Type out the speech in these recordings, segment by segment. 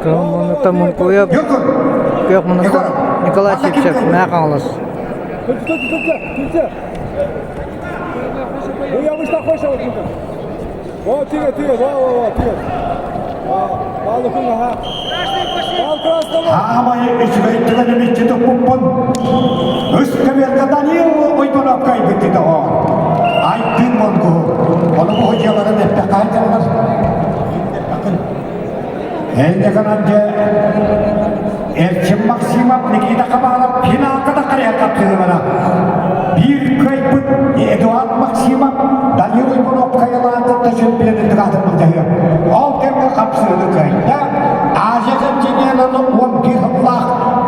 Кыһыл муннуктан Мункуйа, күөх муннуктан Николай Сивцев, Мэҥэ Хаҥалас. Хаамай үчүгэй түгэни мүччү туппуппун. Үс көбүөргэ Данил Уйбанов кыайбыт доҕоор. Айдын Монгу. Ону бу дьыаларын эппэххэ дьаллар. Энньэ дьэ Эрчим Максимов Никита Хабаров финалга да харыйа хапсыһыылара. Биир кыайбыт Эдуард Максимов Данил Уйбанов кыайылаан кытта чемпионы тыгаатын былдьаһыа. Ол кэмҥэ хапсыһыыны кыайда. Азия континенын 11 сыллаах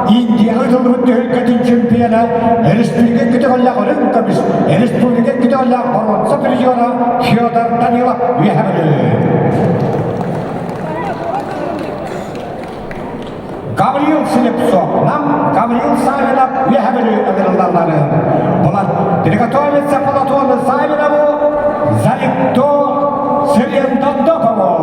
Индияҕа ыытыллыбыт түһүлгэтин чемпиона, республика көтөҕүллээх үрүҥ көмүс, республика көтөҕүллээх боруонса призера Федор Данилов үөһэ Гаврил Слепцов, нам Гаврил Савинов үөһэ Бүлүү ыҥырыллаллары. Булат приготовиться Платону Савинову, Заликто Сырендондопову.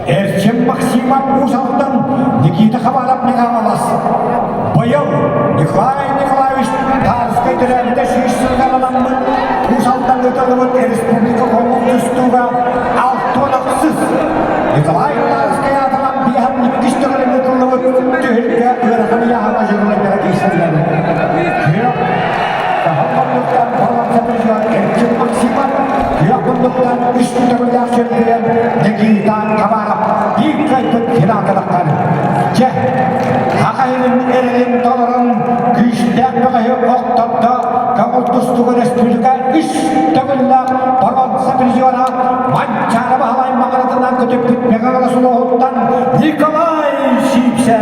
Эрчим Максимов Уус Алдан, Никита Хабаров Михайловас. Быйыл Николай Николаевич Тарскай төрөөбүтэ сүүс сылыгар анаммыт Уус Алдан ыытыллыбыт республика хомук тустууга 66 Николай Тарскай аатынан биэһэн иккис төгүлүн ыытыллыбыт түһүлгэ ыарахан ыйааһына дьоруойдара киирсэллэр. Күөх Саха муннуктан боруонса призер Эрчим Максимов, күөх муннуктан үс төгүллээх чемпион Никита Хабаров биир кыайбыт финалга тахтар. Дьэ, Саха сирин эрэлин толорон күүстээх бөҕөһү охтордо көҥүл тустууга республика үс төгүллээх боруонса призера Манчаары Баһылай маҕаратынан көтүппүт Мэҥэ Хаҥалас улууһуттан Николай Сиипсэ.